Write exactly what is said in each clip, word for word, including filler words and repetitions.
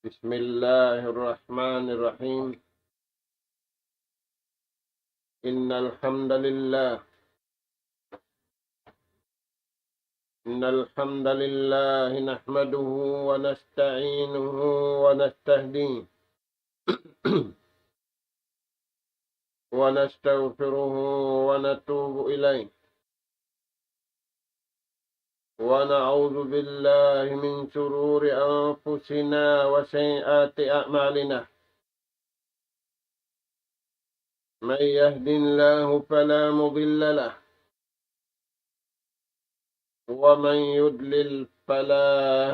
بسم الله الرحمن الرحيم. إن الحمد لله، إن الحمد لله نحمده ونستعينه ونستهديه ونستغفره ونتوب إليه، ونعوذ بالله من شرور أنفسنا وسيئات أعمالنا. من يهد الله فلا مضل له، ومن يضلل فلا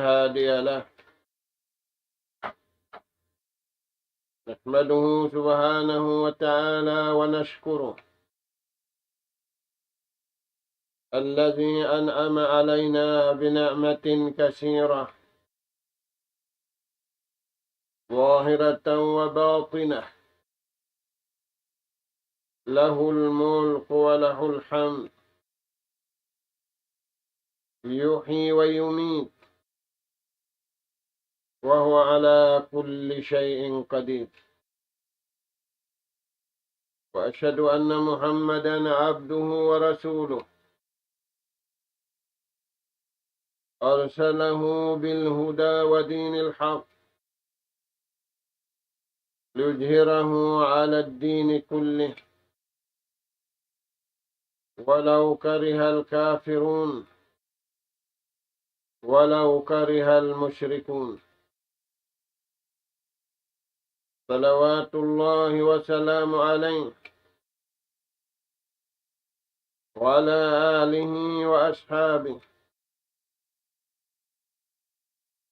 هادي له. نحمده سبحانه وتعالى ونشكره، الذي أنعم علينا بنعمة كثيرة، ظاهرة وباطنة، له الملك وله الحمد، يحيي ويميت، وهو على كل شيء قدير. وأشهد أن محمدا عبده ورسوله، أرسله بالهدى ودين الحق ليظهره على الدين كله، ولو كره الكافرون، ولو كره المشركون. صلوات الله وسلامه عليه وعلى آله وأصحابه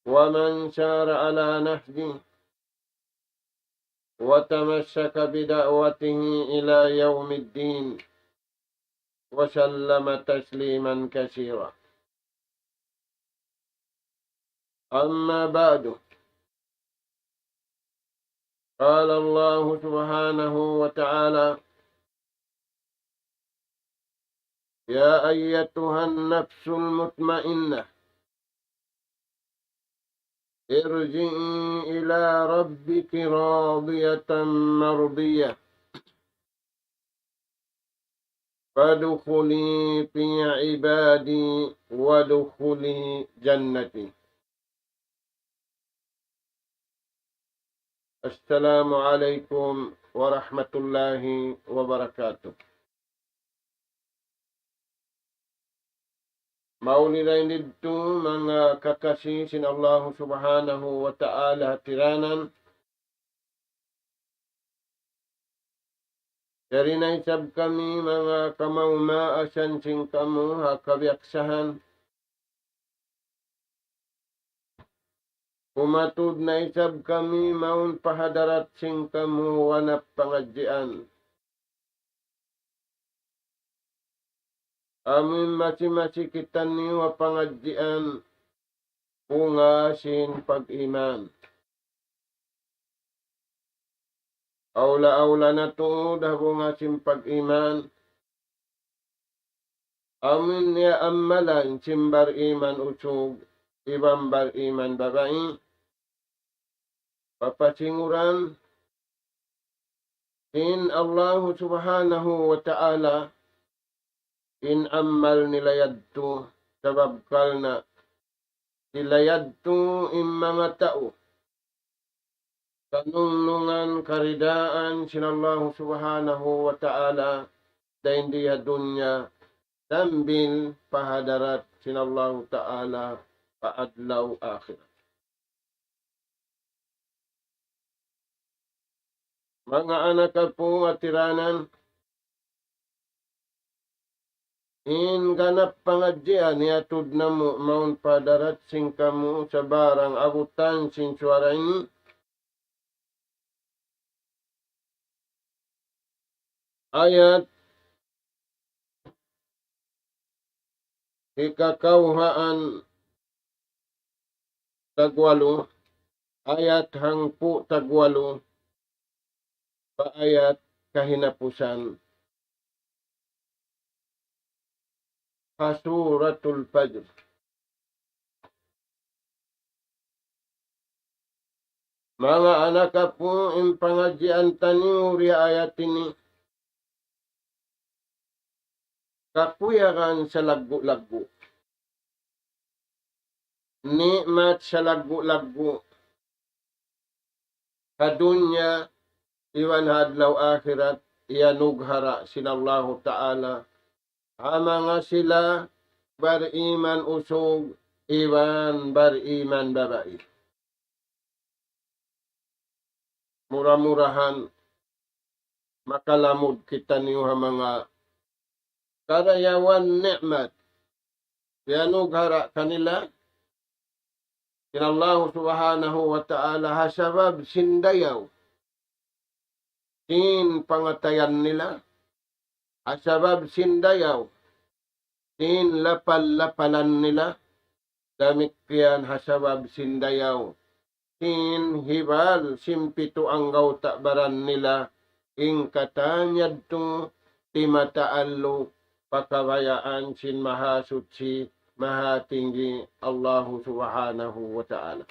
ومن سار على نهجه وتمسك بدعوته إلى يوم الدين، وسلم تسليما كثيرا. أما بعد، قال الله سبحانه وتعالى: يا أيتها النفس المطمئنة، ارجعي إلى ربك راضية مرضية، فادخلي في عبادي وادخلي جنتي. السلام عليكم ورحمة الله وبركاته. Mauli dayn didtu manga kakasi sin Allahu Subhanahu wa Ta'ala hatiranan. Yari na isab kami manga kamaumaasan sin kamu ha kabiyaksahan. Kumatud na isab kami mawn pa hadarat sin kamu wanap pangadjian. Amu in masi-masi kitaniyu ha pangadjian, bunga sin pag-iman. Awla-awla na tuud ha bunga sin pag-iman, amu in iyaamalan sin bar-iman usug iban bar-iman babai. Papasinguran sin Allahu Subhanahu wa Ta'ala in amal nila yadtu, sabab karna' sila yadtu in manga tau kanungnungan karidaan sin Allahu Subhanahu wa Ta'ala dayn di ha dunya sambil pa hadarat sin Allahu Ta'ala pa adlaw akhirat. Manga anak apu' hatiranan, in ganap pangadjian hiyatud namu' mawn pa hadarat sin kamu sabarang abutan sin suwara ini. Ayat hikakawhaan tagwalu, ayat hangpu' tagwalu, pa ayat kahinapusan ha Suratul Fajr. Manga anak apu, in pangadjian taniyu di ha ayat ini, kakuyagan salaggu'-laggu'. Ni'mat salaggu'-laggu'. Ha dunya, iban ha adlaw akhirat, iyanughara' sin Allahu Ta'ala ha manga sila bariman usug iban bariman babai. Mura-murahan makalamud kitaniyu ha manga karayawan ni'mat iyanughara' kanila sin Allahu Subhanahu wa Ta'ala ha sabab sin dayaw sin pangatayan nila, ha sabab sin dayaw sin lapal-lapalan nila, damikkiyan ha sabab sin dayaw sin hibal sin pitu anggawta' baran nila, in katan yadtu timataalluq pa kabayaan sin Mahasuchi, Mahatinggi Allahu Subhanahu wa Ta'ala.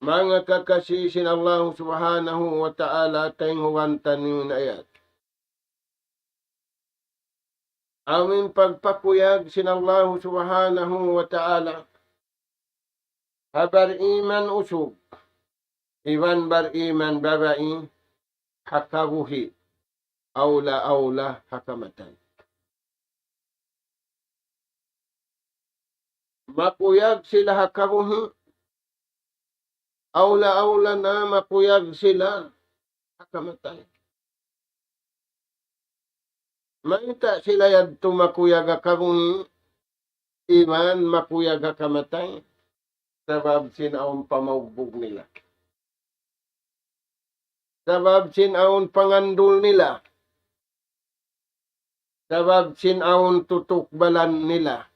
Manga kakasi sin Allahu Subhanahu wa Ta'ala, taymanghud taniyu in ayat. Amu in pagpakuyag sin Allahu Subhanahu wa Ta'ala ha bariman usug iban bariman babai ha kabuhi', awla-awla ha kamatay. Makuyag sila ha kabuhi', awla-awla na makuyag sila ha kamatay. Mayta' sila yadtu makuyag ha kabuhi' iban makuyag ha kamatay? Sabab sin awn pamaugbug nila. Sabab sin awn pangandul nila. Sabab sin awn tutukbalan nila.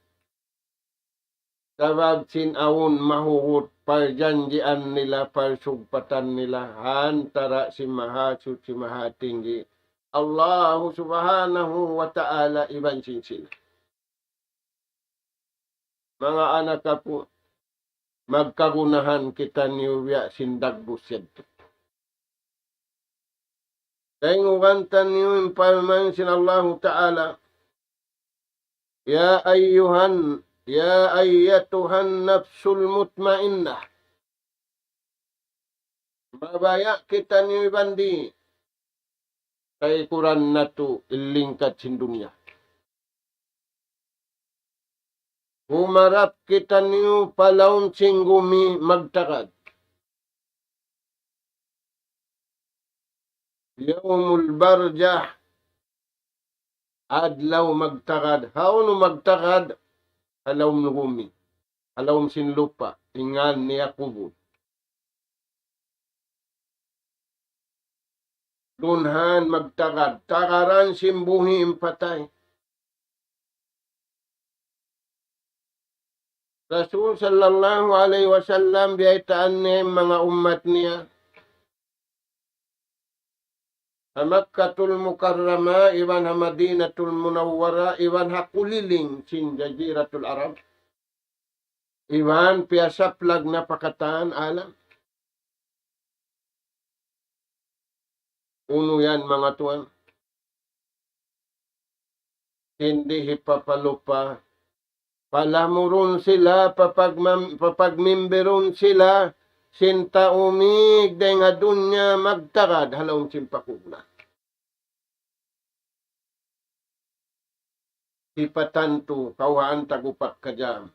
Sabab sin awn mahugut parjanjian nila, parsugpatan nila ha antara' sin Mahasuchi Mahatinggi Allahu Subhanahu wa Ta'ala iban sin sila. Manga anak apu, magkagunahan kitaniyu biya' sin dagbus yadtu. Taymanghud taniyu in parman sin Allahu Ta'ala, يا أيها، يا أيتها النفس المطمئنة. Mabaya' kitaniyu iban di' taykuran natu' in lingkat sin dunya. Humarap kitaniyu pa lawm sin gumi magtagad. Yawmul barjah, adlaw magtagad. Hawnu magtagad? Ha lawm gumi, ha lawm sin lupa', in ngan niya kubul. Dunhan magtagad, tagaran sin buhi' in patay. Rasul sallallahu alayhi wasallam, biyaytaan niya in manga ummat niya ha Makkatul Mukarrama, iban ha Madinatul Munawwara, iban ha kuliling sin Jaziratul Arab, iban piyasaplag na pa katan alam. Unu yan, manga tuwan? Sin di' hipapalupa, palamurun sila, papagmam-, papagmimbirun sila sin tau mīg dayn ha dunya magtagad ha lawm sin pakugna'. Hipataniyu, kawhaan tag-upat ka jam,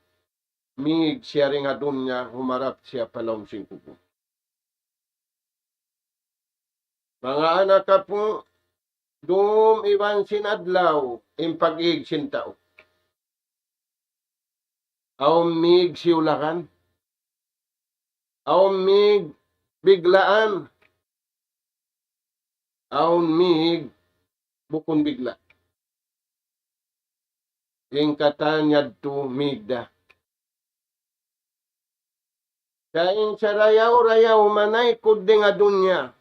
mīg siya dayn ha dunya, humarap siya pa lawm sin kubul. Manga anak apu, dum iban sin adlaw in pag-īg sin tau. Awn mīg siyulakan, awn mīg biglaan, awn mīg bukun bigla'. In katan yadtu mīg da. Sa' in sarayaw-rayaw manaykud dayn ha dunya,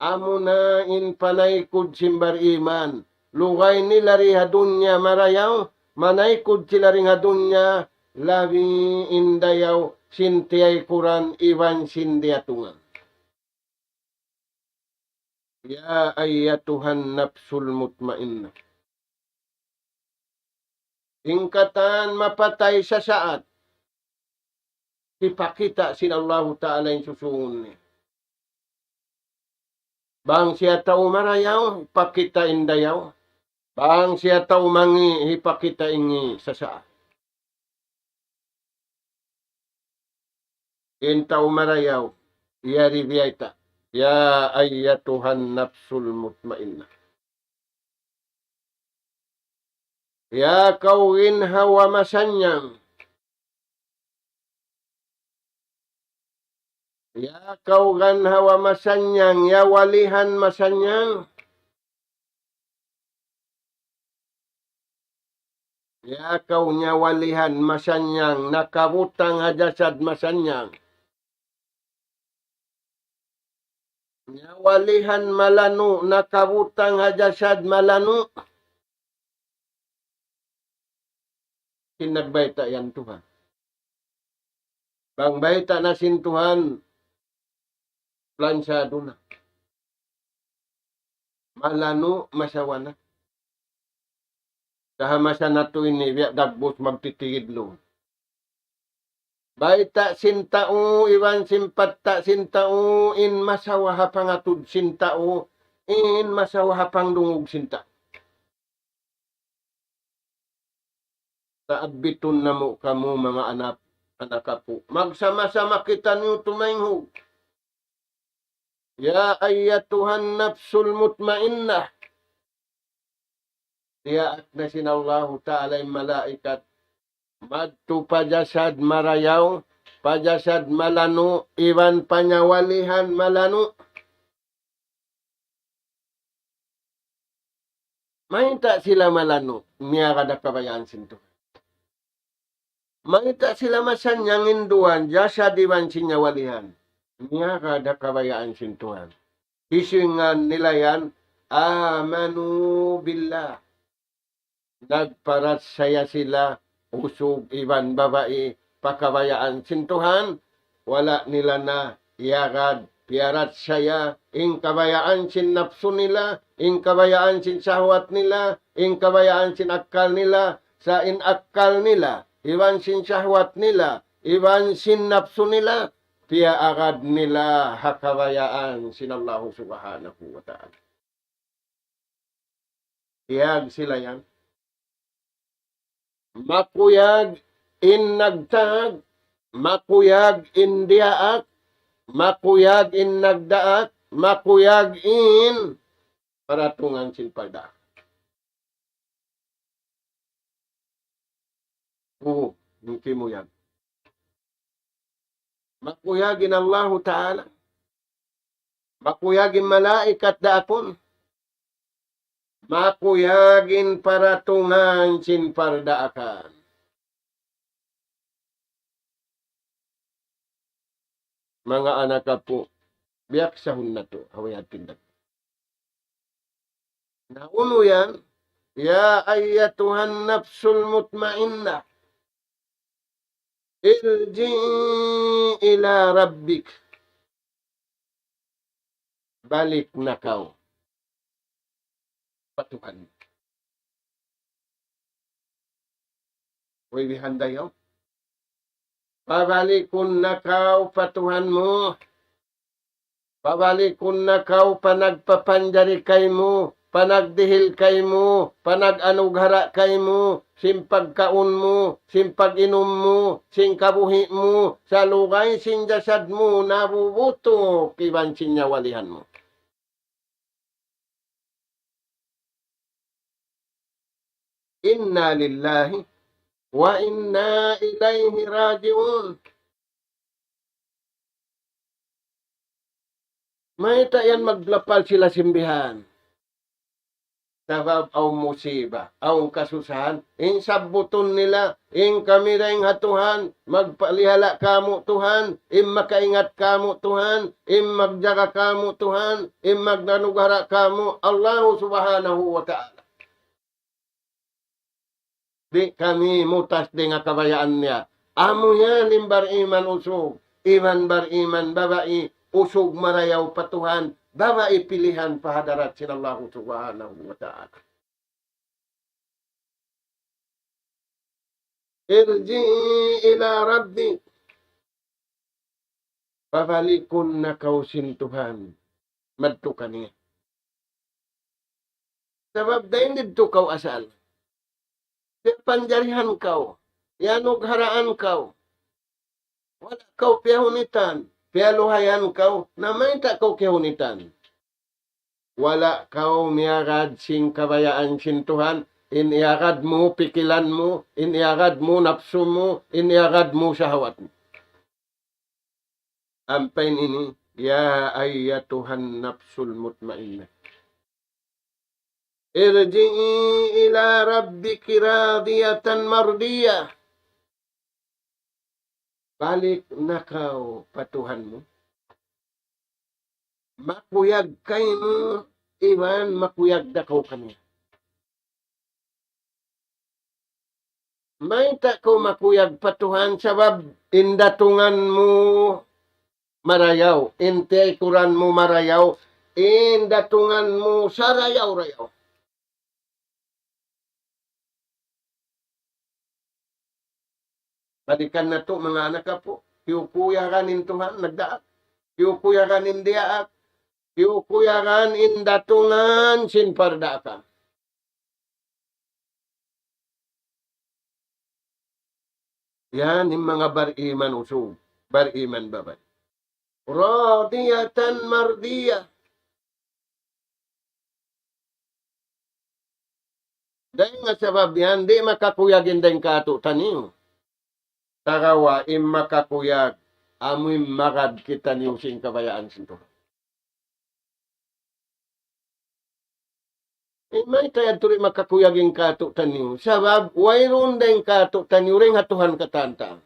amuna in panaykud sin bariman. Lugay nila di ha dunya marayaw, manaykud sila dayn ha dunya, labi in dayaw sin tiyaykuran iban sin diyatungan. يا أيتها النفس المطمئنة. In katan mapatay sasaat, hipakita' sin Allahu Ta'ala in susungun niya. Bang siya tau marayaw, hipakita' in dayaw. Bang siya tau mangi', hipakita' in ngi' sasaat. In tau marayaw, yari biyayta', يا أيتها النفس المطمئنة. Ya kaw ginhawa masannyang. Ya kaw ginhawa masannyang, ya walihan masannyang. Ya kaw nyawalihan masannyang, nakabutang ha jasad masannyang. Nyawalihan malanu', nakabutang ha jasad malanu'. Sin nagbayta' yan Tuhan. Bang bayta' na sin Tuhan, plansadu na. Malanu', masawa na. Sa' ha masa natu' ini, biya' dagbus magtitigid lu. Bayta' sin tau, iban sin patta' sin tau, in masawa ha pangatud sin tau, in masawa ha pangdungug sin tau. Taabitun namu' kamu manga anak, anak apu'. Magsama-sama kitaniyu tumayhug. يا أيتها النفس المطمئنة. Diyaak na sin Allahu Ta'ala in malaikat madtu pa jasad marayaw, pa jasad malanu', iban pa nyawalihan malanu'. Mayta' sila malanu', miyagad ha kabayaan sin Tuhan. Mayta' sila masannyang in duwa, jasad iban sin nyawalihan, miyagad ha kabayaan sin Tuhan. Hisiyu in ngan nila yan, آمنوا بالله. Nagparachaya sila, usug iban babai, pa kabayaan sin Tuhan, wala' nila na iyagad, piyarachaya, in kabayaan sin napsu nila, in kabayaan sin sahwat nila, in kabayaan sin akkal nila, sa' in akkal nila, iban sin sahwat nila, iban sin napsu nila, piyaagad nila ha kabayaan sin Allahu Subhanahu wa Ta'ala. Iyag sila yan. Makuyag in nagtag, makuyag in diyaak, makuyag in nagdaak, makuyag in paratungan sin pagdaak. Uu, in kimuyag. Makuyag in Allahu Ta'ala. Makuyag in malaikat daakun. Makuyag in paratungan sin pardaakan. Manga anak apu', biyaksahun natu', ha way hāti natu'. Na unu yan, يا أيتها النفس المطمئنة ارجعي إلى ربك. Balik na kaw pa Tuhan. Way bihan dayaw. Pabalikun na kaw pa Tuhan mu. Pabalikun na kaw pa nagpapanjari kaymu, pa nagdihil kaymu, pa nag-anughara' kaymu, sin pagkaun mu, sin pag-inum mu, sin kabuhi' mu, sa' lugay sin jasad mu nabubutuk iban sin nyawalihan mu. إنا لله وإنا إليه راجعون. Mayta' yan maglapal sila sin bihan? Sabab awn musiba, awn kasusahan, in sabbutun nila, in kami dayn ha Tuhan, magpalihala' kāmu' Tuhan, in makaingat kāmu' Tuhan, in magjaga kāmu' Tuhan, in magnanughara' kāmu' Allahu Subhanahu wa Ta'ala. Di' kami mutas dayn ha kabayaan niya. Amu yan in bariman usug, iban bariman babai, usug marayaw pa Tuhan, babai pilihan pa hadarat sin Allahu Subhanahu wa Ta'ala. ارجعي إلى ربك. Pabalikun na kaw sin Tuhan. Madtu kaniya. Sabab dayn didtu kaw asal. Piyapanjarihan kaw. Iyanugharaan kaw. Wala' kaw piyahunitan. Piyaluhayan kaw. Na mayta' kaw kiyahunitan? Wala' kaw miyagad sin kabayaan sin Tuhan, in iyagad mu pikilan mu, in iyagad mu napsu mu, in iyagad mu shahwat mu. Ampa in ini, يا أيتها النفس المطمئنة ارجعي إلى ربك راضية مرضية. Balik na kaw pa Tuhan mu. Makuyag kaymu, iban makuyag da kaw kaniya. Mayta' kaw makuyag pa Tuhan, sabab in datungan mu marayaw, in tiyaykuran mu marayaw, in datungan mu sarayaw-rayaw. Balikan natu', manga anak apu'. Kiyukuyagan in Tuhan, nagdaak. Kiyukuyagan in diyaak. Kiyukuyagan in datungan sin pardaakan. Yan in manga bariman usug, bariman babai. راضية مرضية. Dayn ha sabab yan, di' makakuyag in dayn kātu'niyu. Sagawa' in makakuyag, amu in magad kitaniyu sin kabayaan sin Tuhan. Eh, mayta' yadtu di' makakuyag in kātu'niyu? Sabab wayruun da in kātu'niyu dayn ha Tuhan katan-katan.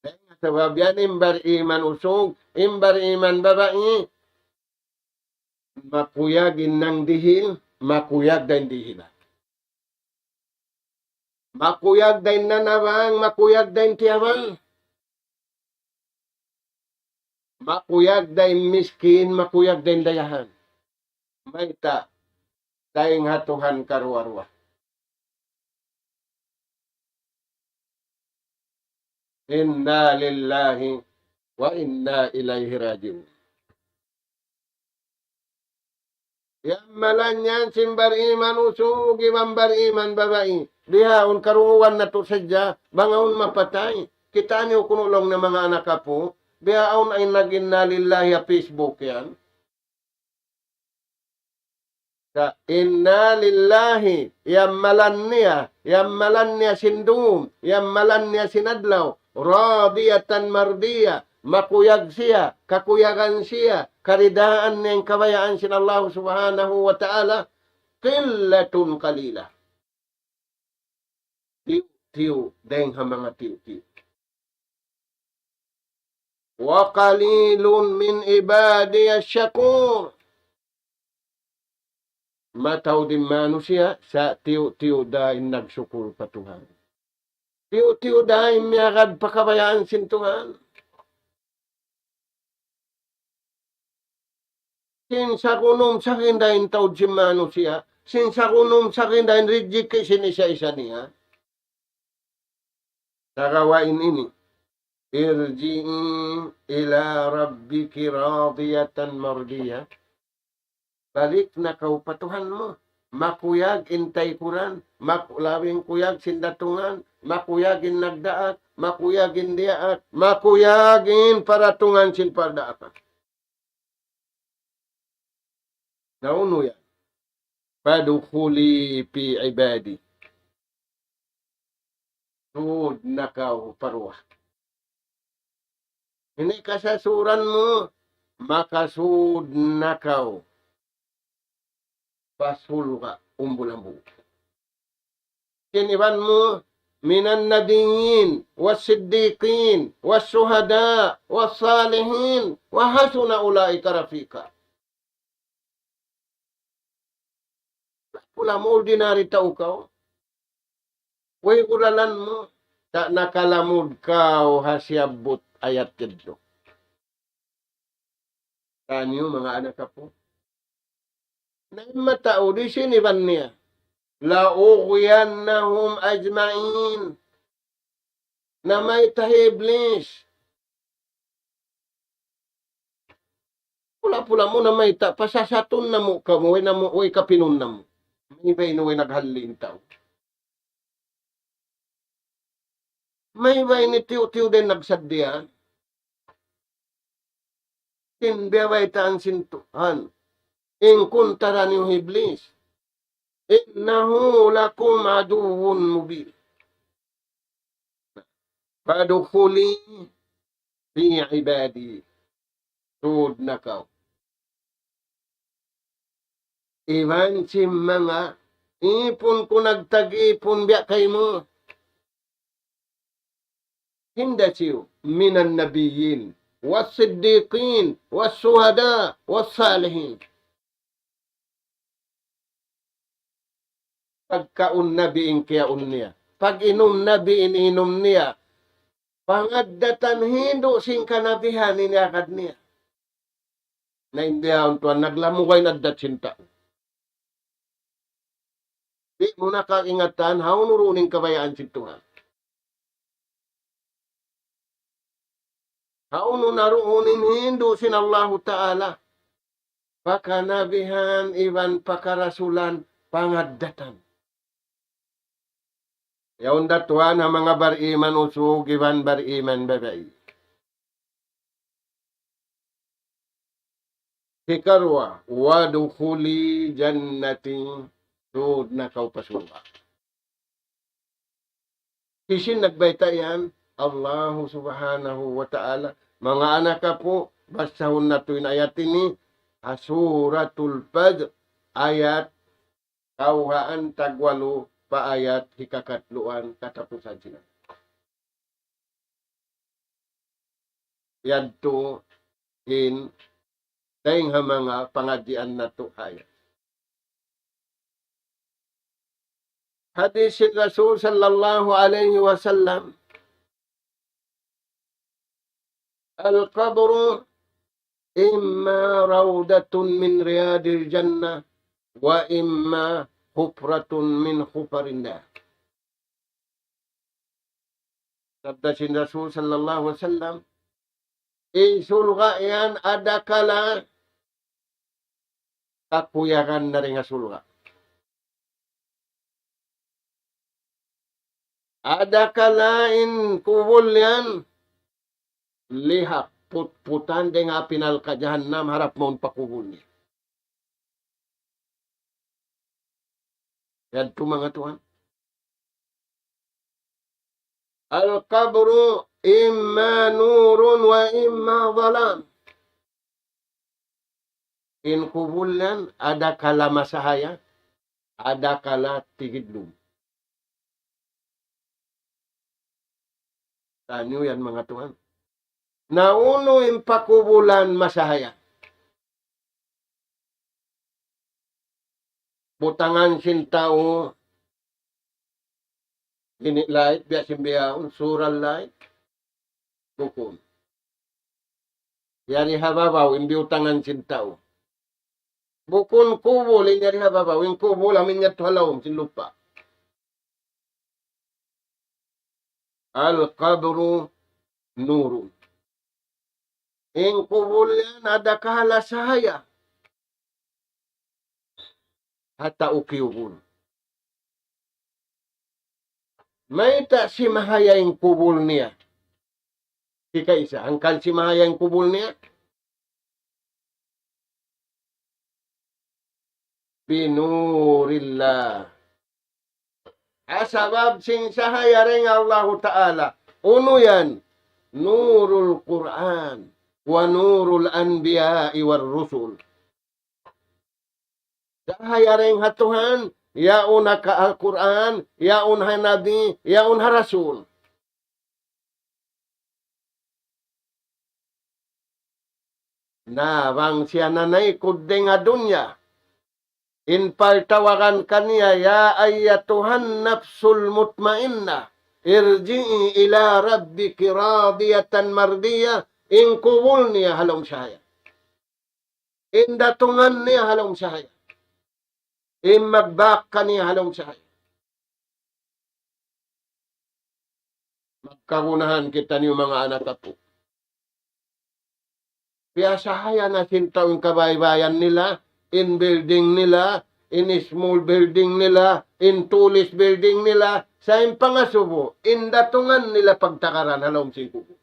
Dayn ha sabab yan in bariman usug, in bariman babai, makuyag in nangdihil, makuyag da in dihilan. Makuyag da in nanabang, makuyag da in tiyabang. Makuyag da in miskin, makuyag da in dayahan. Mayta'? Dayn ha Tuhan karuwa-ruwa. إنا لله وإنا إليه راجعون. Iyammalan yan sin bariman usug iban bariman babai. Bihaun karungugan natu' sadja, bang awn mapatay. Kitaniyu kunu' laung niya manga anak apu', bihaun in nag-inna lillahi ha Facebook yan. Sa' inna lillahi, iyammalan niya, iyammalan niya sin dum, iyammalan niya sin adlaw, radiyatan mardiya, makuyag siya, kakuyagan siya, karidaan niya in kabayaan sin Allah Subhanahu wa Ta'ala, qillatun qalila. Tiyu'-tiyu' dayn ha manga tiyu'-tiyu'. وقليل من عبادي الشكور. Mataud in manusiya', sa' tiyu'-tiyu' da in nagsukul pa Tuhan. Tiyu'-tiyu' da in miyagad pa kabayaan sin Tuhan. Sin sakunum-sakin da in taud sin manusiya'. Sin sakunum-sakin da in rijiki' sin isa-isa niya. Sagawa' in ini. ارجعي إلى ربك راضية مرضية. Balik na kaw pa Tuhan mu. Makuyag in taykuran, mak-, lawing kuyag sin datungan, makuyag in nagdaak, makuyag in diyaak, makuyag in paratungan sin pardaakan. Na unu yan? فادخلي في عبادي. Sud na kaw pa ruwa. Ini kasasuran mu, makasud na kaw pa surga' umbulambu. Sin iban mu, من النبيين والصديقين والشهداء والصالحين وحسن أولئك رفيقا. Pula mu ordinary tau kaw. Way uralan mu. Ta' nakalamud kaw ha siyabbut ayat yadtu. Taniyu manga anak apu'. Na in matau di' sin iban niya. لأغوينهم أجمعين. Na mayta' hi Iblis. Pula-pula mu na mayta', pasasatun namu' kamu, way namu', way kapinun namu'. Maybay ini way naghalli' in tau. Maybay ini tiyu'-tiyu' da in nagsaddiya. Sin biyabaytaan sin Tuhan. In kuntaran niyu hi Iblis. إنه لكم عدو مبين. فادخلي في عبادي. Sud na kaw. Iban sin manga ipun ku nagtag-ipun biya' kaymu. Hinda siyu, من النبيين والصديقين والشهداء والصالحين. Pagkaun nabi in kiyaun niya. Pag-inum nabi in inum niya. Pangaddatan hindu' sin kanabihan in iyagad niya. Na in bihaun tuwan, naglamugay in addat sin tau. Di' mu na kaingatan, hawnu duun in kabayaan sin Tuhan. Hawnu na duun in hindu' sin Allahu Ta'ala. Pakanabihan iban pakarasulan pangaddatan. Yaun da tuwan ha manga bariman usug iban bariman babai. Hikaruwa, وادخلي جنتي. Sud na kaw pa surga'. Hisiyu in nagbayta' yan? Allahu Subhanahu wa Ta'ala. Manga anak apu', basahun natu' in ayat ini, ha Suratul Fajr, ayat kawhaan tagwalu pa ayat hikakatluan katapusan sila. Yadtu in dayng ha manga pangadjian natu' ha yan. Hadis sin Rasul sallallahu alayhi wasallam, القبر إما روضة من رياض الجنة وإما حفرة من حفر النار. Sabda sin Rasul sallallahu alayhi wasallam, in surga' yan adakala kakuyagan na dayn ha surga'. Adakala in kubul yan lihak, putputan dayn ha api narka' jahannam harap mawn pa kubul niya. Yadtu manga tuwan. القبر إما نور وإما ظلام. In kubul yan, adakala masahaya, adakala tigidlum. Taniyu yan manga tuwan. Na unu in pakubulan masahaya? Butangan sin tau ini light, biya' sin bihaun, solar light. Bukun. Yari ha babaw, in biyutangan sin tau. Bukun kubul, in yari ha babaw, in kubul, amu in yadtu ha lawm sin lupa'. القبر نور. In kubul yan adakala sahaya ha tau kiyubul. Mayta' simahaya in kubul niya? Hikaisa, hangkan simahaya in kubul niya? بنور الله. Ha sabab sin sahaya dayn ha Allahu Ta'ala. Unu yan? نور القرآن ونور الأنبياء والرسل. Sahaya dayn ha Tuhan, yaun ha ka-, Al-Qur'an, yaun ha Nabi, yaun ha Rasul. Na bang siya nanaykud dayn ha dunya, In pagtawagan kaniya, "يا أيتها النفس المطمئنة ارجعي إلى ربك راضية مرضية." In kubul niya ha lawm sahaya. In datungan niya ha lawm sahaya. In magbak kaniya ha lawm sahaya. Magkagunahan kitaniyu manga anak apu'. Piyasahaya na sin tau in kabaybayan nila, in building nila, in small building nila, in tallest building nila, sa' in pangasubu, in datungan nila pagtakaran ha lawm sin kubul.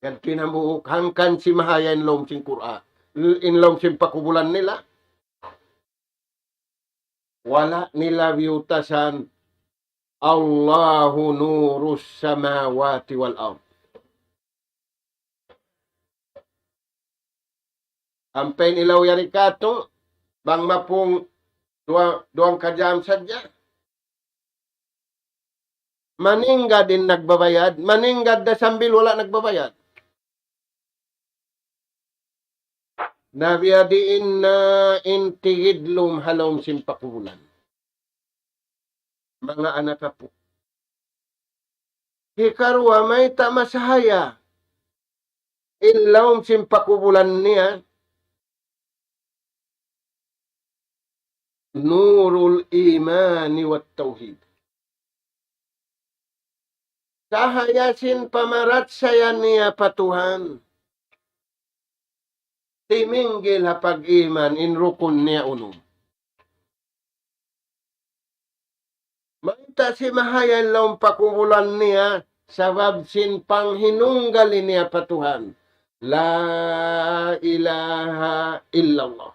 Yan in hambuuk hangkan simahaya in lawm sin Qur'an, in lawm sin pakubulan nila. Wala' nila biyutasan, "الله نور السماوات والأرض." Ampa in ilaw yari katu', bang mapung duwa, duwang ka jam sadja. Maninggad in nagbabayad, maninggad da sambil wala' nagbabayad. Na biya' diin na in tigidlum ha lawm sin pakubulan. Manga anak apu'. Hikaruwa, mayta' masahaya in lawm sin pakubulan niya, نور الإيمان والتوحيد. Sahaya sin pamarachaya niya pa Tuhan. Timinggil ha pag-iman in rukun niya unum. Mayta' simahaya in lawm pakubulan niya, sabab sin panghinunggali niya pa Tuhan. لا إله إلا الله.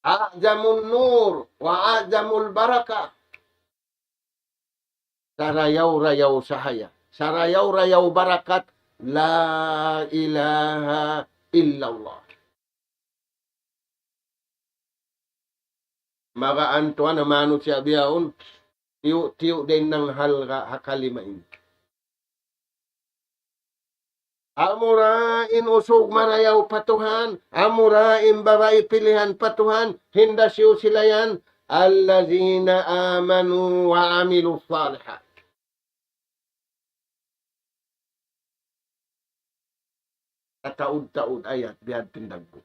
أعظم النور وأعظم البركة. Sarayaw-rayaw sahaya. Sarayaw-rayaw barakat. لا إله إلا الله. Magaan tuwan ha manusiya' bihaun, tiyu'-tiyu' da in nanghalga' ha kalima ini. Amura in usug marayaw pa Tuhan, amura in babai pilihan pa Tuhan, hinda siyu sila yan, الذين آمنوا وعملوا الصالحات. Tataud-taud ayat biya' tindagbu.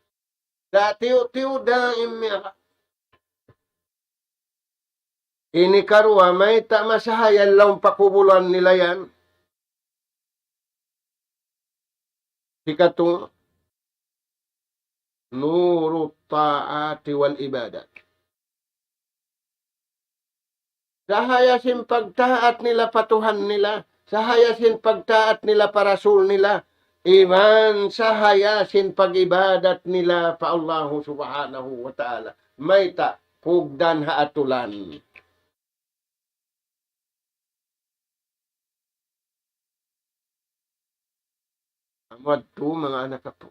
Sa' tiyu'-tiyu' da in miyara. Ini karuwa, mayta' masahaya in lawm pakubulan nila yan. Hikatu, نور الطاعات والعبادات. Sahaya sin pagtaat nila pa Tuhan nila, sahaya sin pagtaat nila pa Rasul nila, iban sahaya sin pag-ibadat nila pa Allahu Subhanahu wa Ta'ala. Mayta'? Kugdan ha atulan. Amu yadtu, manga anak apu'.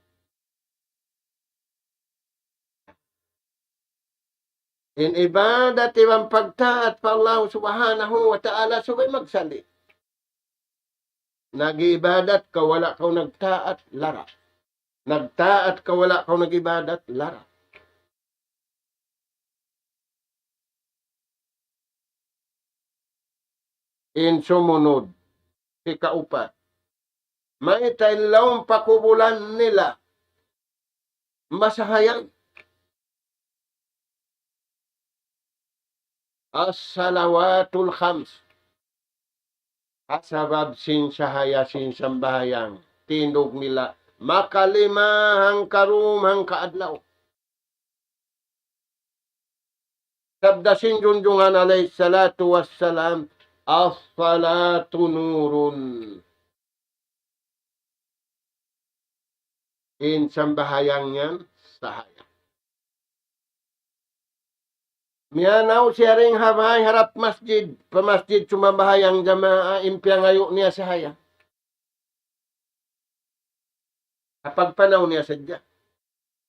In ibadat iban pagtaat pa Allah Subhanahu wa Ta'ala subay magsali. Nag-ibadat kaw wala' kaw nagtaat, lara'. Nagtaat kaw wala' kaw nag-ibadat, lara'. In sumunud, hikaupat. Mayta' in lawm pakubulan nila masahayang? الصلوات الخمس. Ha sabab sin sahaya sin sambahayang, tindug nila makalima hangkarum hangkaadlaw. Sabda sin Junjungan alayhi salatu wassalam, الصلاة نور. In sambahayang yan sahaya. Miyanaw siya dayn ha bāy harap masjid, pa masjid sumambahayang jamaa, in piyangayu' niya sahaya. Ha pagpanaw niya sadja.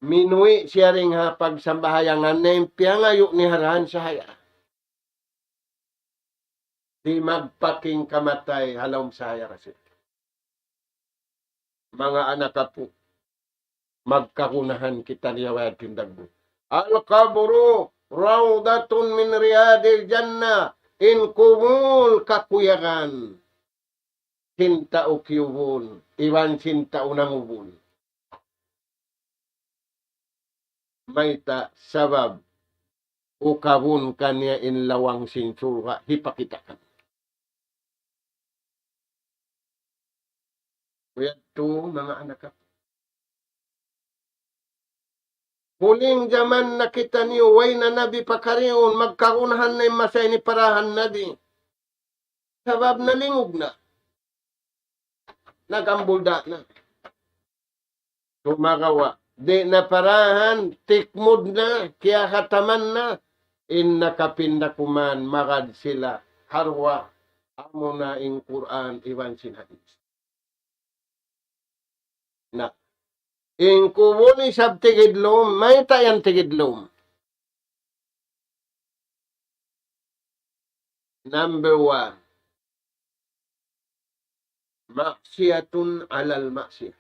Minuwi' siya dayn ha pagsambahayangan niya, in piyangayu' niya ha dān sahaya. Di' magpaking kamatay ha lawm sahaya ra siya. Manga anak apu', magkagunahan kita riwayat in dagbu. القبر روضة من رياض الجنة. In kubul kakuyagan sin tau kiyubul iban sin tau nangubul. Mayta'? Sabab ukabun kaniya in lawang sin surga' hipakita' kaniya. Yadtu manga anak aku. Huling jaman na kitaniyu, way na nabi pakarihun, magkagunahan na in masa ini parahan nabi. Sabab nalingug na. Nagambul da na. Sumagawa', di' na parahan, tikmud na, kiyahataman na, in nakapinda kuman magad sila ha duwa, amuna in Qur'an iban sin hadith. Na, in kubul isab tigidlum, mayta' yan tigidlum? Number one, معصية على معصية.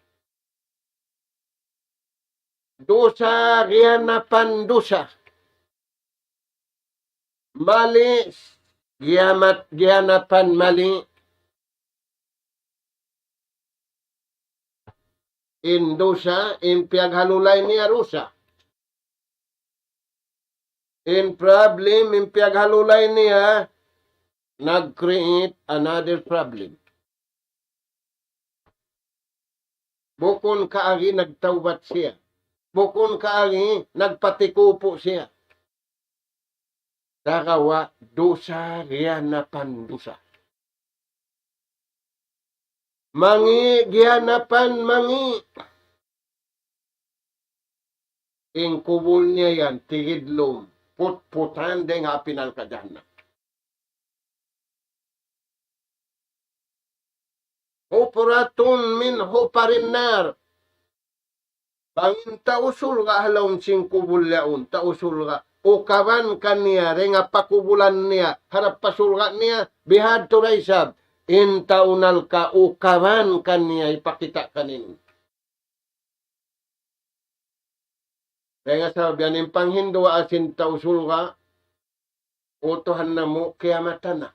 Dusa giyanapan dusa. Mali giyamat-, giyanapan mali. In dusa, in piyaghalulay niya dusa. In problem, in piyaghalulay niya, nag-create another problem. Bukun kaagi nagtawbat siya. Bukun kaagi nagpatikupu siya. Sagawa' dusa giyanapan dusa. Mangi' giyanapan mangi'. In kubul niya yan, tigidlum, putputan dayn ha api narka' jahannam. حفرة من حفر النار. Bang in tau surga' ha lawm sin kubul yaun, tau surga', ukaban kaniya dayn ha pakubulan niya, harap pa surga' niya, bihadtu da isab, in tau narka' ukaban kaniya hipakita' kaniya. Dayn ha sabab yan in panghinduwaa sin tau surga', "O Tuhan namu', kiyamatan na.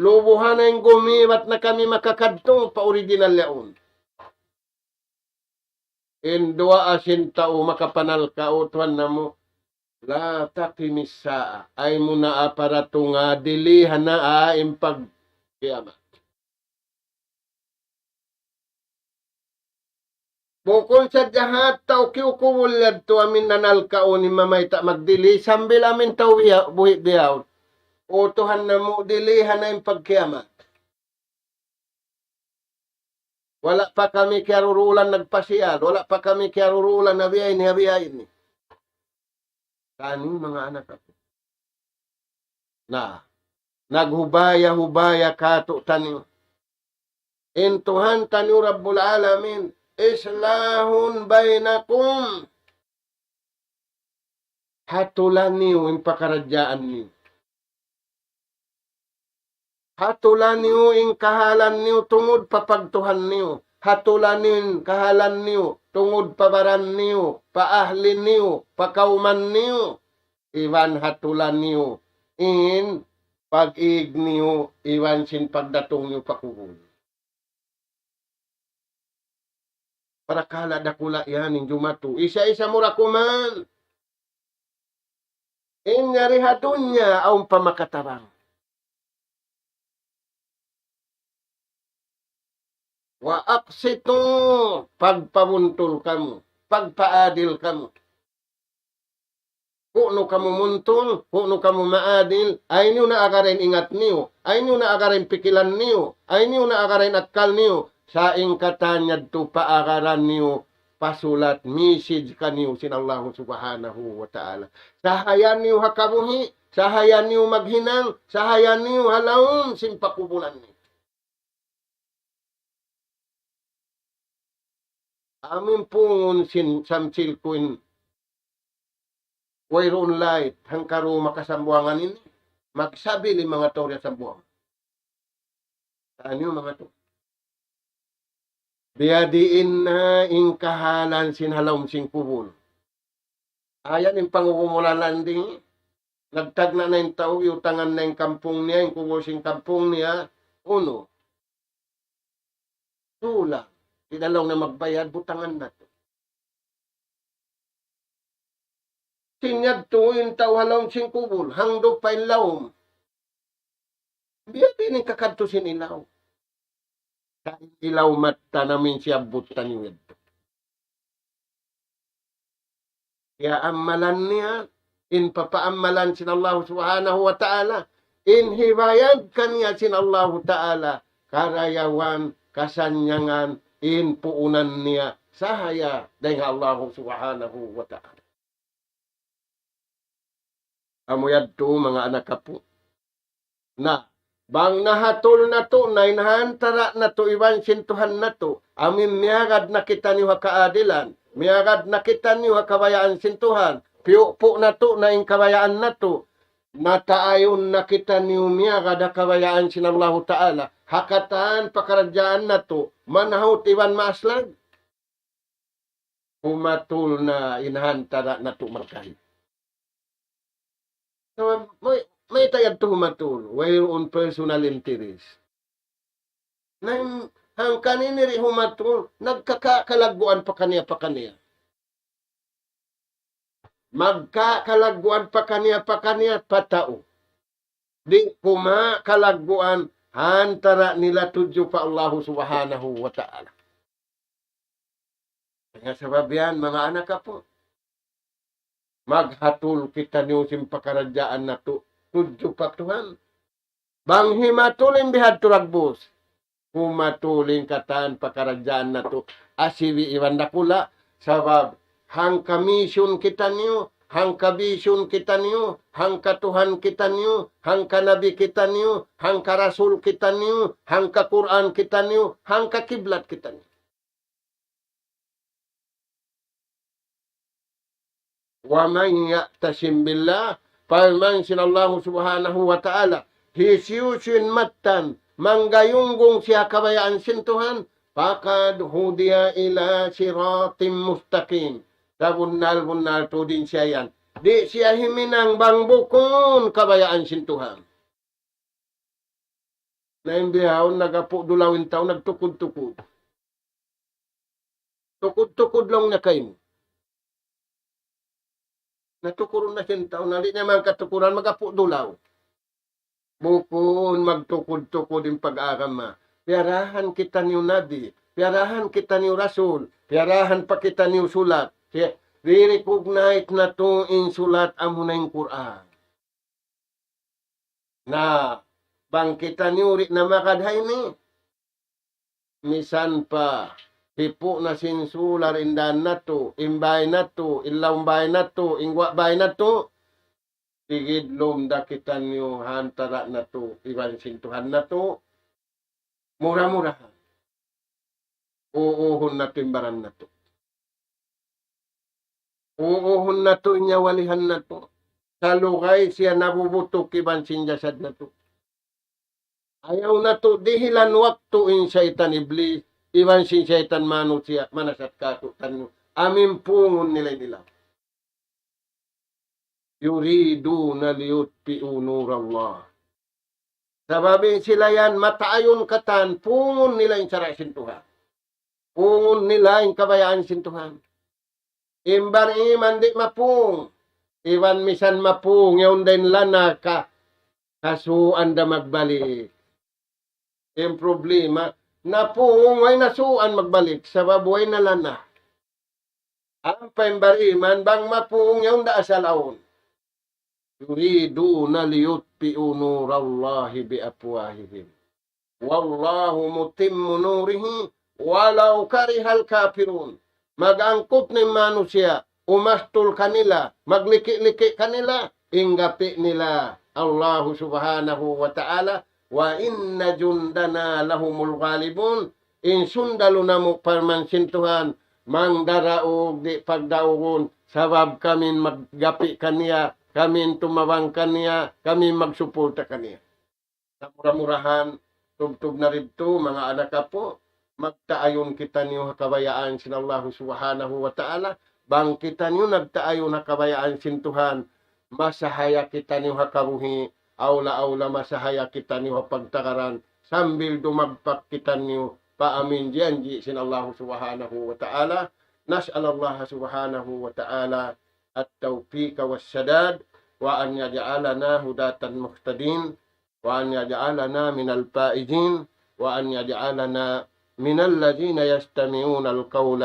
Lubuhan na in gumi, bat na kami makakadtu pa original yaun." In duwaa sin tau makapanarka', "O Tuhan namu', لا تقم الساعة." Ayaw mu na paratunga, dilihan na in pagkiyamat. Bukun sadja ha tau kiyukubul yadtu amin nanarkaun in mamayta' magdili, sambil amin tau biya', buhi' bihaun. "O Tuhan namu', dilihan na in pagkiyamat. Wala' pa kami kiyarurulan nagpasiyal, wala' pa kami kiyarurulan ha biya' ini, ha biya' ini." Kaniyu manga anak aku. Na, naghubaya-hubaya kātu'niyu in Tuhan taniyu Rabbul Alamin, إصلاح بينكم. Hatula niyu in pakaradjaan niyu. Hatula niyu in kahalan niyu tungud pa pagtuhan niyu. Hatula niyu in kahalan niyu tungud pa baran niyu, pa ahli niyu, pa kawman niyu. Iban hatula niyu in pag-ig niyu, iban sin pagdatung niyu pa kubul. Parakala' dakula' yan in jumatu. Isa-isa mu ra kuman. In yari ha dunya awn pa makatabang. وأقسطوا, pagpabuntul kamu, pagpaadil kamu. Ku'nu kamu muntul, ku'nu kamu maadil, ayaw niyu na agara in ingat niyu, ayaw niyu na agara in pikilan niyu, ayaw niyu na agara in akkal niyu, sa' in katan yadtu paagaran niyu, pasulat, message kaniyu sin Allahu Subhanahu wa Ta'ala. Sahaya niyu ha kabuhi', sahaya niyu maghinang, sahaya niyu ha lawm sin pakubulan niyu. Amu in pungun sin samsil ku in wayruun light, hangkaru makasambuangan ini, magsabil in manga tau di ha Sambuangan. Taniyu manga tau. Biya' diin na in kahalan sin ha lawm sin kubul. Ayan in pangugumulan di', nagtagna' na in tau, iyutangan na in kampung niya, in kubul sin kampung niya, unu. Tulang. Di' na laung na magbayad, butangan natu'. Sin yadtu in tau ha lawm sin kubul, hangdup pa in lawm. Biya' diin in kakadtu sin ilaw. Sa' in ilaw matta na amin siyabbut taniyu yadtu. Kiyaammalan niya, in papaammalan sin Allah Subhanahu wa Ta'ala, in hibayad kaniya sin Allah Ta'ala, karayawan, kasannyangan, in puunan niya, sahaya dayn ha Allah Subhanahu wa Ta'ala. Amu yadtu, manga anak apu'. Na, bang nahatul natu' na in ha antara' natu' iban sin Tuhan natu', amu in miyagad na kitaniyu ha kaadilan, miyagad na kitaniyu ha kabayaan sin Tuhan, piyupu' natu' na in kabayaan natu', mataayun na kitaniyu miyagad ha kabayaan sin Allahu Ta'ala, ha katan pakaradjaan natu', manahut iban maaslag. Humatul na in ha antara' natu' magkahi. So, may, mayta' yadtu humatul, wayruun personal interest. Na in hangkan ini di' humatul, nagkakakalagguan pakaniya-pakaniya. Magkakalagguan pakaniya-pakaniya pa tau. Di' kumakalagguan ha antara' nila tudju pa Allahu Subhanahu wa Ta'ala. Hangkan sabab yan, manga anak apu'. Maghatul kitaniyu sin pakaradjaan natu' tudju pa Tuhan. Bang himatul in bihadtu dagbus, humatul in katan pakaradjaan natu' asibi' iban dakula', sabab hangka mission kitaniyu, hangka vision kitaniyu, hangka Tuhan kitaniyu, hangka Nabi kitaniyu, hangka Rasul kitaniyu, hangka Qur'an kitaniyu, hangka kiblat kitaniyu. ومن يعتصم بالله, parman sin Allahu Subhanahu wa Ta'ala, hisiyu-siyu in mattan manggayunggung siya kabayaan sin Tuhan, فقد هدي إلى صراط مستقيم. Sabunnal-bunnal tuud in siya yan. Di' siya himinang bang bukun kabayaan sin Tuhan. Na in bihaun nagapu' dulaw in tau nagtukud-tukud. Tukud-tukud laung niya kaymu. Na tukurun na sin tau, na di' niya man katukuran, magapu' dulaw. Bukun magtukud-tukud in pag-agama. Piyarahan kitaniyu Nabi, piyarahan kitaniyu Rasul, piyarahan pa kitaniyu sulat. Siya, di-recognize natu' in sulat amuna in Qur'an. Na, bang kitaniyu di' na magad ha ini, misan pa hipu' na sin sular in dān natu', in bāy natu', in lawm bāy natu', in guwa' bāy natu', tigidlum da kitaniyu ha antara' natu' iban sin Tuhan natu', mura-murahan. Uuhun natu' in baran natu'. Uuhun natu' in nyawalihan natu'. Salugay siya nabubutuk iban sin jasad natu'. Ayaw natu' dihilan waktu in saytan iblis, iban sin saytan manusiya', manasat kātu'niyu. Amu in pūngun nila in ilaw. يريدون ليطفئوا نور الله. Sabab in sila yan mataayun katan, pūngun nila in sara' sin Tuhan. Pūngun nila in kabayaan sin Tuhan. In bar-iman di' mapūng. Iban misan mapūng, yaun da in lana ka, kasuan da magbalik. In problema, napūng, way na suan magbalik, sabab way na lana. Ampa in bar-iman, bang mapūng, yaun da asal awn. يريدون ليطفئوا نور الله بأفواههم والله متم نوره ولو كره الكافرون. Mag-angkut na in manusiya', umastul kanila, magliki'-liki' kanila, in gapi' nila Allahu Subhanahu wa Ta'ala, وإن جندنا لهم الغالبون. In sundalu namu' parman sin Tuhan, mangdaraug di' pagdaugun, sabab kami maggapi' kaniya, kami tumabang kaniya, kami magsuporta kaniya. Sa' mura-murahan, tubtub na didtu, manga anak apu', magtaayun kitaniyu ha kabayaan sin Allahu Subhanahu wa Ta'ala. Bang kitaniyu nagtaayun ha kabayaan sin Tuhan, masahaya kitaniyu ha kabuhi', awla-awla masahaya kitaniyu ha pagtagaran, sambil dumagpak kitaniyu pa amun janji' sin Allahu Subhanahu wa Ta'ala. نسأل الله سبحانه وتعالى التوفيق والسداد، وأن يجعلنا هداة مهتدين، وأن يجعلنا من الفائزين، وأن يجعلنا من الذين يستمعون القول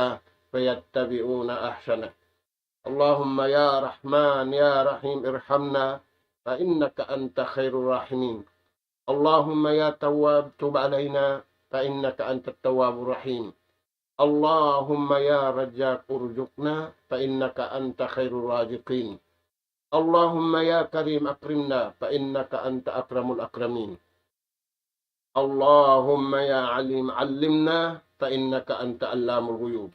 فيتبعون أحسنه. اللهم يا رحمن يا رحيم ارحمنا فإنك أنت خير الراحمين. اللهم يا تواب تب علينا فإنك أنت التواب الرحيم. اللهم يا رزاق ارزقنا فإنك أنت خير الرازقين. اللهم يا كريم أكرمنا فإنك أنت أكرم الأكرمين. اللهم يا عليم علمنا فإنك أنت علام الغيوب.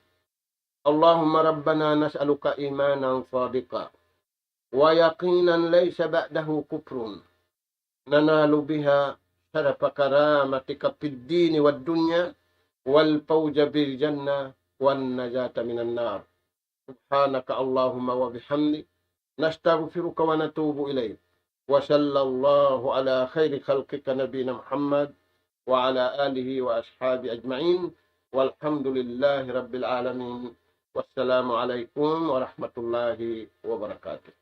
اللهم ربنا نسألك إيمانا صادقا ويقينا ليس بعده كفر ننال بها شرف كرامتك في الدين والدنيا والفوز بالجنة والنجاة من النار. سبحانك اللهم وبحمدك نستغفرك ونتوب إليك. وصلى الله على خير خلقك نبينا محمد وعلى آله وأصحابه أجمعين. والحمد لله رب العالمين. والسلام عليكم ورحمة الله وبركاته.